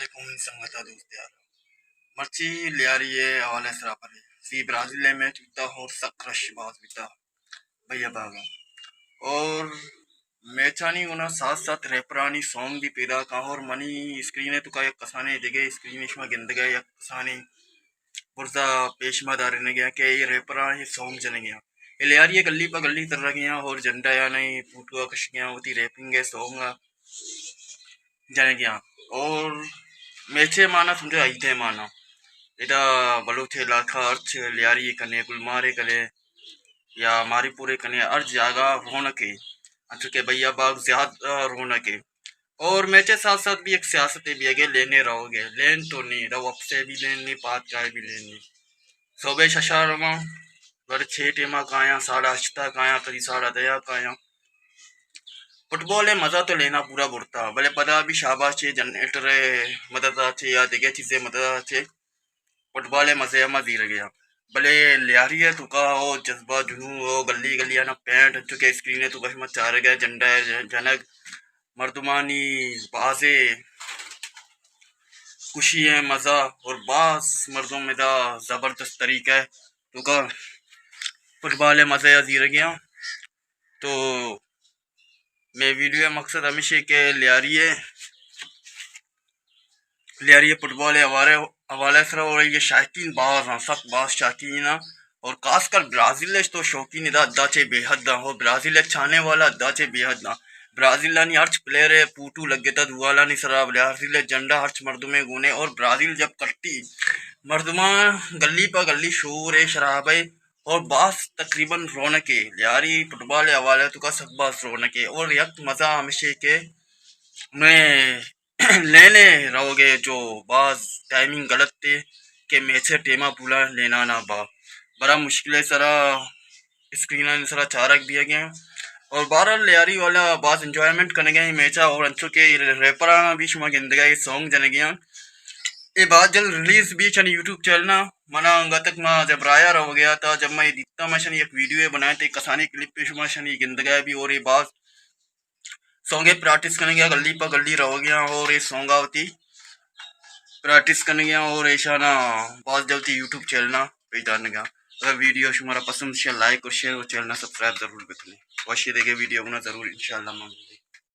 علیکم سنگت ءُ دوست یار۔ مرچی لیاری ءِ حوالہ ءِ سرا برے زی برازیل ءِ میچ بیتا اور سک رش باز بیتا بھیا باغا۔ اور میچانی گنا ساتھ ساتھ ریپرانی سانگ بھی پیدا کاں اور منی اسکرین ءِ توکا یک کسانیں دگہ اسکرین ءَ شما گندگا یک کسانیں برزا پیش ما دارینگیاں کہ اے ریپراں اے سانگ جنگیاں۔ اے لیاری ءِ گلی پہ گلی ترگیاں اور جھنڈا یا نہیں فوٹو کشگیاں وتی ریپنگ ءِ سانگ جنگیاں۔ اور میچے مانا سمجھو عید ءِ مانا۔ ادا بلوچ علاقہ ہرچ لیاری کنے، گلمارے کنے یا ماری پورے کنے ہر جاگہ رونقے، انچو کہ بھیا باغ زیادہ رونقے۔ اور میچے ساتھ ساتھ بھی ایک سیاست بھی ہے کہ لینے رہو گے، لین تو نہیں رہو، اپ سے بھی لین نہیں، پات کا بھی لین نہیں۔ صبح ششا رواں، گڑ چھ ٹیما کایاں، ساڑھا ہشتا کایاں، کدی ساڑھا دیا کایاں۔ فٹبال ءِ مزہ تو لینا پورا برتا، بلے پدا بھی شاباش چے جنریٹر ءِ مدد ءَ چے یا دگہ چیزے مدد ءَ چے فٹبال ءِ مزہ ہما زیرگیا۔ بلے لیاری ءِ توکا او جذبہ جنون او گلی گلی آنا پینٹ انچو کہ اسکرین ءِ توکا شما چارگا جھنڈا ءِ جنگ مردمانی بازے خوشی ءِ مزہ اور باز مردم ادا زبردست طریقہ ءِ توکا فٹبال ءِ مزہ ءَ زیرگیاں۔ تو مئے ویڈیو ءِ مقصد ہمیش اے کہ لیاری ءِ، لیاری ءِ فٹبال ءِ حوالے، حوالے سرا اور یہ شائقین باز ہیں، سخت باز شائقین ہیں۔ اور خاص کر برازیل ءِ تو شوقین ادا حدا چے بے حد ہیں، اور برازیل ءِ چاہنے والا حدا چے بے حد ہیں۔ برازیل آنی ہرچ پلیئر ءِ فوٹو لگتا دوالانی سرا، برازیل ءِ جھنڈا ہرچ مردمے گونے، اور برازیل جب کٹی مردماں گلی پہ گلی شور ءِ شراب ءِ اور باز تقریباً رونقے، لیاری فٹبال ءِ حوالے توکا سک باز رونقے۔ اور یک مزہ ہمیش اے کہ مئے لینے رہوگے جو باز ٹائمنگ غلط اے کہ میچ ءِ ٹیما پولا لینا نہ با، بڑا مشکل ءِ سرا اسکرین ءِ سرا چارگ بیگیں۔ اور بہرحال لیاری والا باز انجوائمنٹ کنگے اے میچا، اور انچو کہ ریپراں بھی شما گندگا اے سانگ جنگیاں، اے باز جلد ریلیز بھی چن یوٹیوب چینل نا۔ منا انگا تک ما جب رایا رہوگیا تا، جب ما اے دیتا، ما شنی یک ویڈیو بنائے تے کسانی کلپ پہ شما شنی گندگا بھی، اور اے باز سانگ ءِ پریکٹس کنگیا، گلی پہ گلی رہوگیا اور اے سانگا وتی پریکٹس کنگیا اور ایشانا باز جلدی یوٹیوب چینل نا پیش دارنگا۔ اگر ویڈیو شمارا پسند شے لائک اور شیئر اور چینل نا سبسکرائب ضرور بکنی۔ وشی دیگے ویڈیو گنا ضرور انشاءاللہ ما ملیں۔